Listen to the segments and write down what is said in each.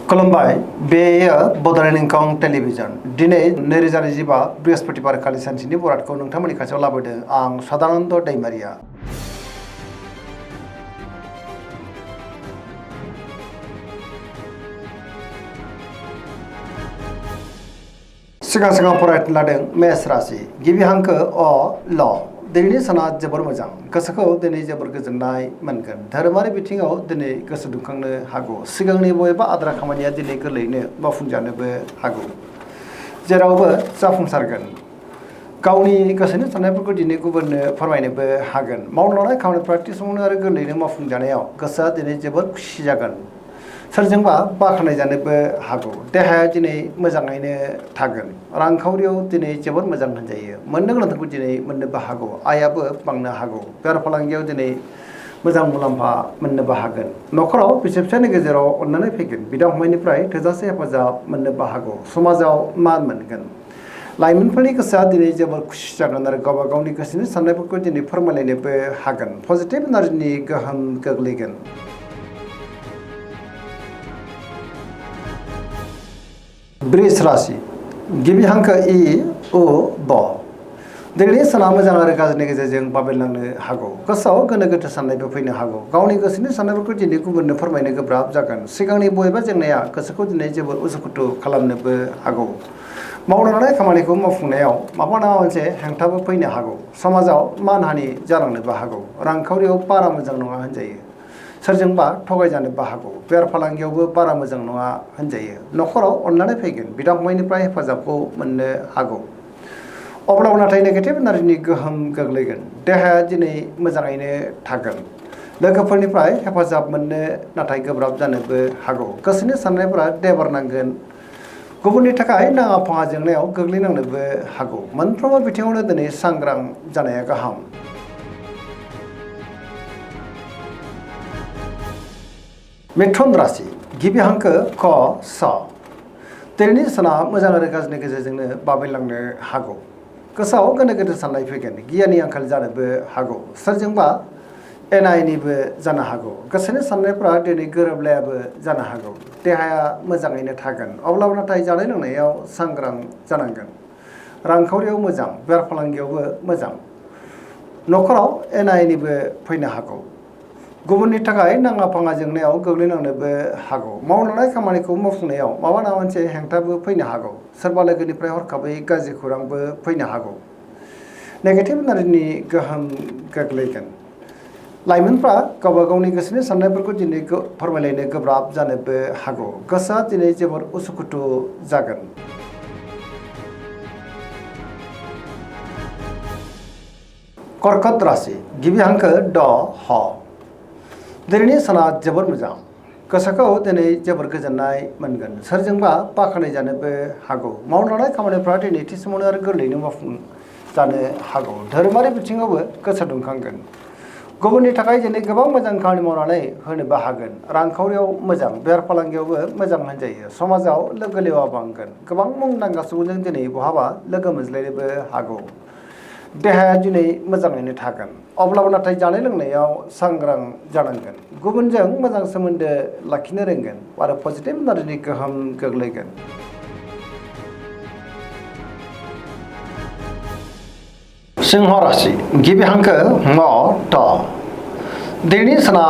खुलुमबाय बेयो बड'लेण्ड इंखं टेलिभिजन दिनै 2025 बृहस्पतिबार खालि सानसेनि बरादखौ नोंथांमोननि खाथियाव लाबोदों आं सदानन्द दैमारिया। सिगां फरायनो लादों मेष राशि गिबि हांखो अ ल दिनैनि साना जोबोर मोजां गोसोखौ दिनै जोबोर गोजोननाय मोनगोन धोरोमारि बिथिङाव दिनै गोसो दुंखांनो हागौ सिगांनि बबेबा आद्रा खामानिया दिनै गोरलैयैनो मावफुंजानोबो हागौ जेरावबो जाफुंसारगोन गावनि गोसोनि साननायफोरखौ दिनै गुबुननो फोरमायनोबो हागोन मावनो लानाय खामानिफोरा थि समावनो आरो गोरलैयैनो मावफुंजानायाव गोसोआ दिनै जोबोर खुसि जागोन सोरजोंबा बाख्नाय जानोबो हागौ देहाया दिनै मोजाङैनो थागोन रांखावरियाव दिनै जोबोर मोजां होनजायो मोननो गोनांखौ दिनै मोननोबो हागौ आयाबो बांनो हागौ बेफार फालांगियाव दिनै मोजां मुलाम्फा मोननोबो हागोन न'खराव बिसि फिसायनि गेजेराव अननानै फैगोन बिदा फंबायनिफ्राय थोजासे हेफाजाब मोननोबो हागौ समाजाव मान मोनगोन लाइमोनफोरनि गोसोआ दिनै जोबोर खुसि जागोन आरो गावबा गावनि गोसोनि साननायफोरखौ दिनै फोरमायलायनोबो हागोन पजिटिभ एनार्जिनि गोहोम गोग्लैगोन। वृष राशि गिबि हांखो इ उ ब दिनैनि साना मोजां आरो गाज्रिनि गेजेरजों बाबेनलांनो हागौ गोसोआव गोनो गोथो साननायबो फैनो हागौ गावनि गोसोनि साननायफोरखौ दिनै गुबुननो फोरमायनो गोब्राब जागोन सिगांनि बबेबा जेंनाया गोसोखौ दिनै जोबोर उसुखुथु खालामनोबो हागौ मावनो लानाय खामानिखौ मावफुंनायाव माबा नङा मोनसे हेंथाबो फैनो हागौ समाजाव मानहानि जालांनोबो हागौ रांखावरियाव बारा मोजां नङा होनजायो सोरजोंबा थगायजानोबो हागौ बेफार फालांगियावबो बारा मोजां नङा होनजायो न'खराव अननानै फैगोन बिदा फंबायनिफ्राय हेफाजाबखौ मोननो हागौ अब्लाबो नाथाय नेगेटिभ एनार्जिनि गोहोम गोग्लैगोन देहाया दिनै मोजाङैनो थागोन लोगोफोरनिफ्राय हेफाजाब मोननो नाथाय गोब्राब जानोबो हागौ गोसोनि साननायफोरा देबार नांगोन गुबुननि थाखाय नाङा फाङा जेंनायाव गोग्लैनांनोबो हागौ मोनफ्रोमबो बिथिङावनो दिनै सांग्रां जानाया गाहाम। मिथुन राशि गिबि हांखो क स दिनैनि साना मोजां आरो गाज्रिनि गेजेरजोंनो बाबेनलांनो हागौ गोसोआव गोनो गोथो साननाय फैगोन गियाननि आंखाल जानोबो हागौ सोरजोंबा एना एनिबो जानो हागौ गोसोनि साननायफ्रा दिनै गोरोबलायाबो जानो हागौ देहाया मोजाङैनो थागोन अब्लाबो नाथाय जानाय लोंनायाव सांग्रां जानांगोन रांखावरियाव मोजां बेफार फालांगियावबो मोजां न'खराव एना एनिबो फैनो हागौ गुबुननि थाखाय नाङा फाङा जेंनायाव गोग्लैनांनोबो हागौ मावनो लानाय खामानिखौ मावफुंनायाव माबा नङा मोनसे हेंथाबो फैनो हागौ सोरबा लोगोनिफ्राय हरखाबै गाज्रि खौरांबो फैनो हागौ नेगेटिभ एनार्जिनि गोहोम गोग्लैगोन लाइमोनफ्रा गावबा गावनि गोसोनि साननायफोरखौ दिनै फोरमायलायनो गोब्राब जानोबो हागौ गोसोआ दिनै जोबोर उसुखुथु जागोन। कर्कट राशि गिबि हांखो ड ह दिनैनि साना जोबोर मोजां गोसोखौ दिनै जोबोर गोजोननाय मोनगोन सोरजोंबा बाख्नाय जानोबो हागौ मावनो लानाय खामानिफ्रा दिनै थि समावनो आरो गोरलैयैनो मावफुंजानो हागौ धोरोमारि बिथिङावबो गोसो दुंखांगोन गुबुननि थाखाय दिनै गोबां मोजां खामानि मावनानै होनोबो हागोन रांखावरियाव मोजां बेफार फालांगियावबो मोजां होनजायो समाजाव लोगो लेवा बांगोन गोबां मुंदांखा सुबुंजों दिनै बहाबा लोगो मोनज्लायनोबो हागौ देहाया दिनै मोजाङैनो थागोन अब्लाबो नाथाय जानाय लोंनायाव सांग्रां जानांगोन गुबुनजों मोजां सोमोन्दो लाखिनो रोंगोन आरो पजिटिभ एनार्जिनि गोहोम गोग्लैगोन। सिंह राशि गिबि हांखो म ट दिनैनि साना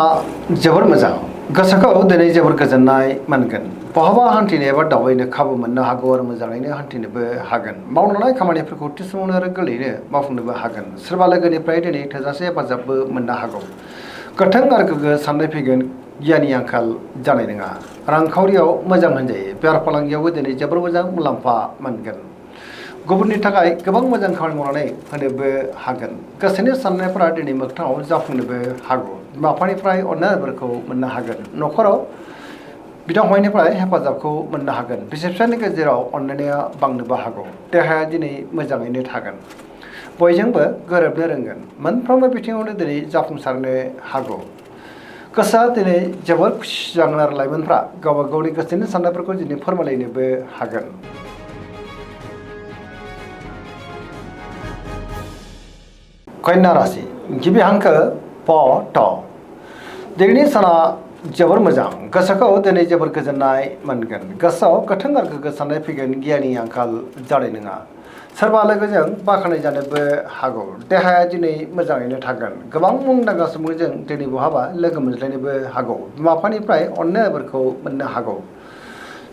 जोबोर मोजां गोसोखौ दिनै जोबोर गोजोननाय मोनगोन बहाबा हान्थिनो एबा दावबायनो खाबु मोननो हागौ आरो मोजाङैनो हान्थिनोबो हागोन मावनो लानाय खामानिफोरखौ थि समावनो आरो गोरलैयैनो मावफुंनोबो हागोन सोरबा लोगोनिफ्राय दिनै थोजासे हेफाजाबबो मोननो हागौ गोथों आरो गोग्गो साननाय फैगोन गियाननि आंखाल जानाय नङा रांखावरियाव मोजां होनजायो बेफार फालांगियावबो दिनै जोबोर मोजां मुलाम्फा मोनगोन गुबुननि थाखाय गोबां मोजां खामानि मावनानै होनोबो हागोन गोसोनि साननायफोरा दिनै मोगथाङाव जाफुंनोबो हागौ बिमा बिफानिफ्राय अननायफोरखौ मोननो हागोन न'खराव बिदा फंबायनिफ्राय हेफाजाबखौ मोननो हागोन बिसि फिसायनि गेजेराव अनलायनाया बांनोबो हागौ देहाया दिनै मोजाङैनो थागोन बयजोंबो गोरोबनो रोंगोन मोनफ्रोमबो बिथिङावनो दिनै जाफुंसारनो हागौ गोसोआ दिनै जोबोर खुसि जागोन आरो लाइमोनफ्रा गावबा गावनि गोसोनि साननायफोरखौ दिनै फोरमायलायनोबो हागोन। कन्या राशि गिबि हांखो प ट दिनैनि साना जोबोर मोजां गोसोखौ दिनै जोबोर गोजोननाय मोनगोन गोसोआव गोथों आरो गोग्गो साननाय फैगोन गियाननि आंखाल जानाय नङा सोरबा लोगोजों बाख्नाय जानोबो हागौ देहाया दिनै मोजाङैनो थागोन गोबां मुंदांखा सुबुंजों दिनै बहाबा लोगो मोनज्लायनोबो हागौ बिमा बिफानिफ्राय अननायफोरखौ मोननो हागौ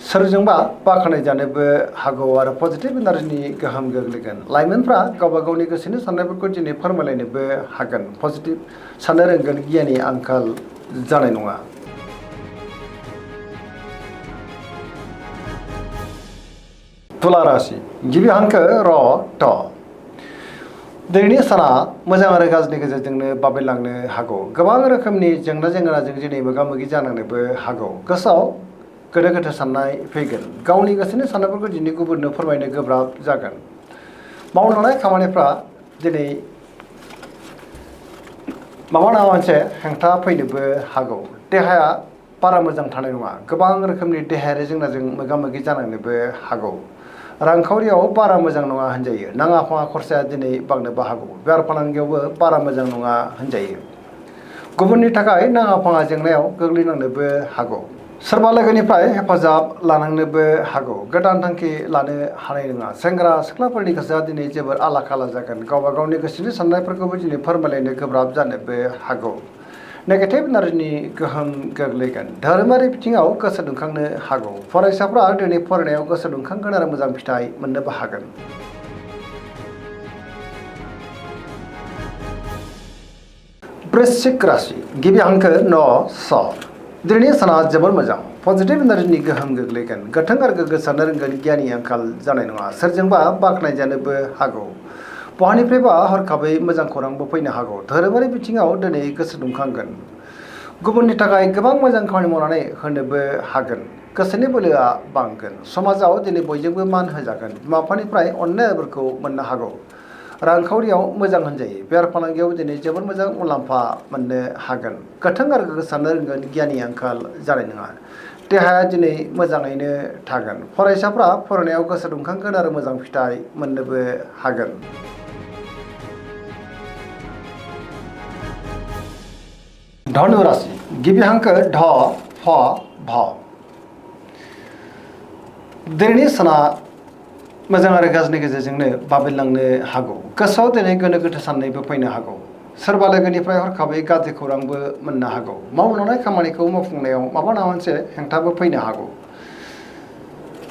सोरजोंबा बाख्नाय जानोबो हागौ आरो पजिटिभ एनार्जिनि गोहोम गोग्लैगोन लाइमोनफ्रा गावबा गावनि गोसोनि साननायफोरखौ दिनै फोरमायलायनोबो हागोन पजिटिभ साननो रोंगोन गियाननि आंखाल जानाय नङा तुला राशि गिबि हांखो र ट दिनैनि साना मोजां आरो गाज्रिनि गेजेरजोंनो बाबेनलांनो हागौ गोबां रोखोमनि जेंना जेंनाजों दिनै मोगा मोगि जानांनोबो हागौ गोसोआव गोनो गोथो साननाय फैगोन गावनि गोसोनि साननायफोरखौ दिनै गुबुननो फोरमायनो गोब्राब जागोन मावनो लानाय खामानिफ्रा दिनै माबा नङा मोनसे हेंथा फैनोबो हागौ देहाया बारा मोजां थानाय नङा गोबां रोखोमनि देहायारि जेंनाजों मोगा मोगि जानांनोबो हागौ रांखावरियाव बारा मोजां नङा होनजायो नाङा फाङा खरसाया दिनै बांनोबो हागौ बेफार फालांगियावबो बारा मोजां नङा होनजायो गुबुननि थाखाय नाङा फाङा जेंनायाव गोग्लैनांनोबो हागौ सोरबा लोगोनिफ्राय हेफाजाब लानांनोबो हागौ गोदान थांखि लानो हानाय नङा सेंग्रा सिख्लाफोरनि गोसोआ दिनै जोबोर आला खाला जागोन गावबा गावनि गोसोनि साननायफोरखौबो दिनै फोरमायलायनो गोब्राब जानोबो हागौ नेगेटिभ एनार्जिनि गोहोम गोग्लैगोन धोरोमारि बिथिङाव गोसो दुंखांनो हागौ फरायसाफ्रा दिनै फरायनायाव गोसो दुंखांगोन आरो मोजां फिथाइ मोननोबो हागोन वृश्चिक राशि गिबि हांखो न स दिनैनि साना जोबोर मोजां पजिटिभ एनार्जिनि गोहोम गोग्लैगोन गोथों आरो गोग्गो साननो रोंगोन गियाननि आंखाल जानाय नङा सोरजोंबा बाख्नाय जानोबो हागौ बहानिफ्रायबा हरखाबै मोजां खौरांबो फैनो हागौ धोरोमारि बिथिङाव दिनै गोसो दुंखांगोन गुबुननि थाखाय गोबां मोजां खामानि मावनानै होनोबो हागोन गोसोनि बोलोआ बांगोन समाजाव दिनै बयजोंबो मान होजागोन बिमा बिफानिफ्राय अननायफोरखौ मोननो हागौ रांखावरियाव मोजां होनजायो बेफार फालांगियाव दिनै जोबोर मोजां मुलाम्फा मोननो हागोन गोथों आरो गोग्गो साननो रोंगोन गियाननि आंखाल जानाय नङा देहाया दिनै मोजाङैनो थागोन फरायसाफ्रा फरायनायाव गोसो दुंखांगोन आरो मोजां फिथाइ मोननोबो हागोन धनु राशि गिबि हांखो ढ फ भ दिनैनि साना मोजां आरो गाज्रिनि गेजेरजोंनो बाबेनलांनो हागौ गोसोआव दिनै गोनो गोथो साननायबो फैनो हागौ सोरबा लोगोनिफ्राय हरखाबै गाज्रि खौरांबो मोननो हागौ मावनो लानाय खामानिखौ मावफुंनायाव माबा नङा मोनसे हेंथाबो फैनो हागौ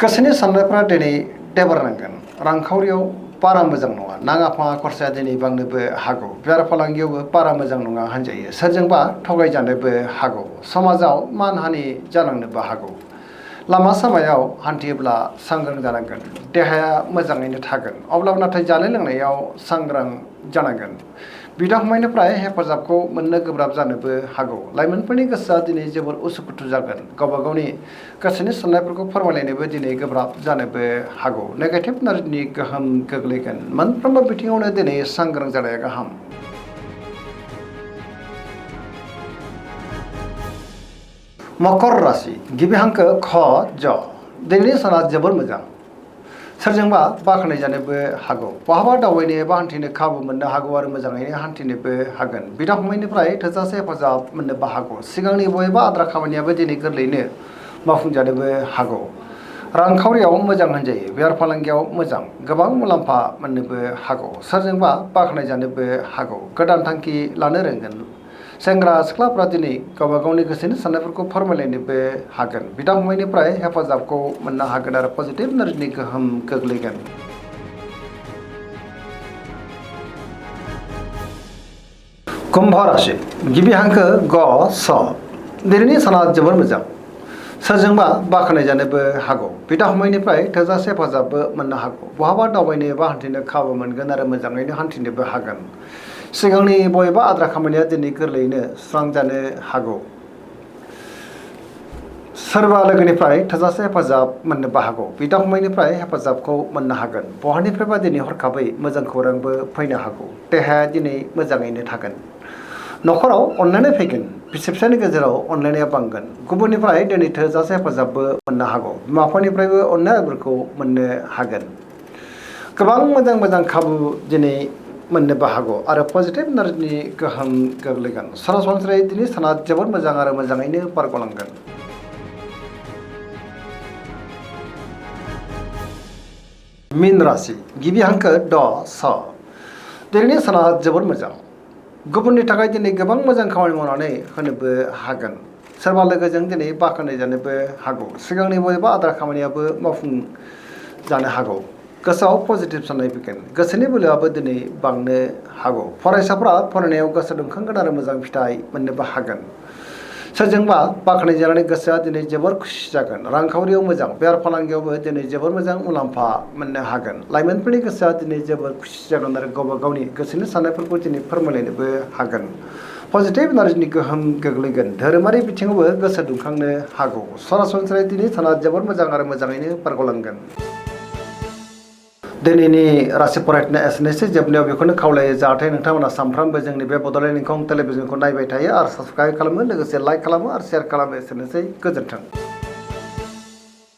गोसोनि साननायफ्रा दिनै देबारनांगोन रांखावरियाव बारा मोजां नङा नाङा फाङा खरसाया दिनै बांनोबो हागौ बेफार फालांगियावबो बारा मोजां नङा होनजायो सोरजोंबा थगायजानोबो हागौ समाजाव मानहानि जानांनोबो हागौ लामा सामायाव हान्थियोब्ला सांग्रां जानांगोन देहाया मोजाङैनो थागोन अब्लाबो नाथाय जानाय लोंनायाव सांग्रां जानांगोन बिदा फंबायनिफ्राय हेफाजाबखौ मोननो गोब्राब जानोबो हागौ लाइमोनफोरनि गोसोआ दिनै जोबोर उसुखुथु जागोन गावबा गावनि गोसोनि साननायफोरखौ फोरमायलायनोबो दिनै गोब्राब जानोबो हागौ नेगेटिभ एनार्जिनि गोहोम गोग्लैगोन मोनफ्रोमबो बिथिङावनो दिनै सांग्रां जानाया गाहाम मकर राशि गिबि हांखो ख ज दिनैनि साना जोबोर मोजां सोरजोंबा बाख्नाय जानोबो हागौ बहाबा दावबायनो एबा हान्थिनो खाबु मोननो हागौ आरो मोजाङैनो हान्थिनोबो हागोन बिदा फंबायनिफ्राय थोजासे हेफाजाब मोननोबो हागौ सिगांनि बबेबा आद्रा खामानियाबो दिनै गोरलैयैनो मावफुंजानोबो हागौ रांखावरियाव मोजां होनजायो बेफार फालांगियाव मोजां गोबां मुलाम्फा मोननोबो हागौ सोरजोंबा बाख्नाय जानोबो हागौ गोदान थांखि लानो रोंगोन सेंग्रा सिख्लाफ्रा दिनै गावबा गावनि गोसोनि साननायफोरखौ फोरमायलायनोबो हागोन बिदा फंबायनिफ्राय हेफाजाबखौ मोननो हागोन आरो पजिटिभ एनार्जिनि गोहोम गोग्लैगोन कुम्भ राशि गिबि हांखो ग स दिनैनि साना जोबोर मोजां सोरजोंबा बाख्नाय जानोबो हागौ बिदा फंबायनिफ्राय थोजासे हेफाजाबबो मोननो हागौ बहाबा दावबायनो एबा हान्थिनो खाबु मोनगोन आरो मोजाङैनो हान्थिनोबो हागोन सिगांनि बबेबा आद्रा खामानिया दिनै गोरलैयैनो स्रां जानो हागौ सोरबा लोगोनिफ्राय थोजासे हेफाजाब मोननोबो हागौ बिदा फंबायनिफ्राय हेफाजाबखौ मोननो हागोन बहानिफ्रायबा दिनै हरखाबै मोजां खौरांबो फैनो हागौ देहाया दिनै मोजाङैनो थागोन न'खराव अनलायनाय फैगोन बिसि फिसायनि गेजेराव अनलायनाया बांगोन गुबुननिफ्राय दिनै थोजासे हेफाजाबबो मोननो हागौ बिमा बिफानिफ्रायबो अननायफोरखौ मोननो हागोन गोबां मोजां मोजां खाबु दिनै मोननोबो हागौ आरो पजिटिभ एनार्जिनि गोहोम गोग्लैगोन सरासनस्रायै दिनै साना जोबोद मोजां आरो मोजाङैनो बारग'लांगोन। मीन राशि गिबि हांखो ड स दिनैनि साना जोबोद मोजां गुबुननि थाखाय दिनै गोबां मोजां खामानि मावनानै होनोबो हागोन सोरबा लोगोजों दिनै बाख्नाय जानोबो हागौ सिगांनि बबेबा आद्रा खामानियाबो मावफुंजानो हागौ गोसोआव पजिटिभ साननाय फैगोन गोसोनि बोलोआबो दिनै बांनो हागौ फरायसाफोरा फरायनायाव गोसो दुंखांगोन आरो मोजां फिथाइ मोननोबो हागोन सोरजोंबा बाख्नाय जानानै गोसोआ दिनै जोबोर खुसि जागोन रांखावरियाव मोजां बेफार फालांगियावबो दिनै जोबोर मोजां मुलाम्फा मोननो हागोन लाइमोनफोरनि गोसोआ दिनै जोबोर खुसि जागोन आरो गावबा गावनि गोसोनि साननायफोरखौ दिनै फोरमायलायनोबो हागोन पजिटिभ एनार्जिनि गोहोम गोग्लैगोन धोरोमारि बिथिङावबो गोसो दुंखांनो हागौ सरासनस्रायै दिनै साना जोबोर मोजां आरो मोजाङैनो बारग'लांगोन। दिनैनि राशि फरायनाया एसेनोसै जोबनायाव बेखौनो खावलायो जाहाथे नोंथांमोना सानफ्रामबो जोंनि बे बड'लेण्ड इंखं टेलिभिजनखौ नायबाय थायो आरो साबस्क्राइब खालामो लोगोसे लाइक खालामो आरो शेयार खालामो एसेनोसै गोजोन्थों।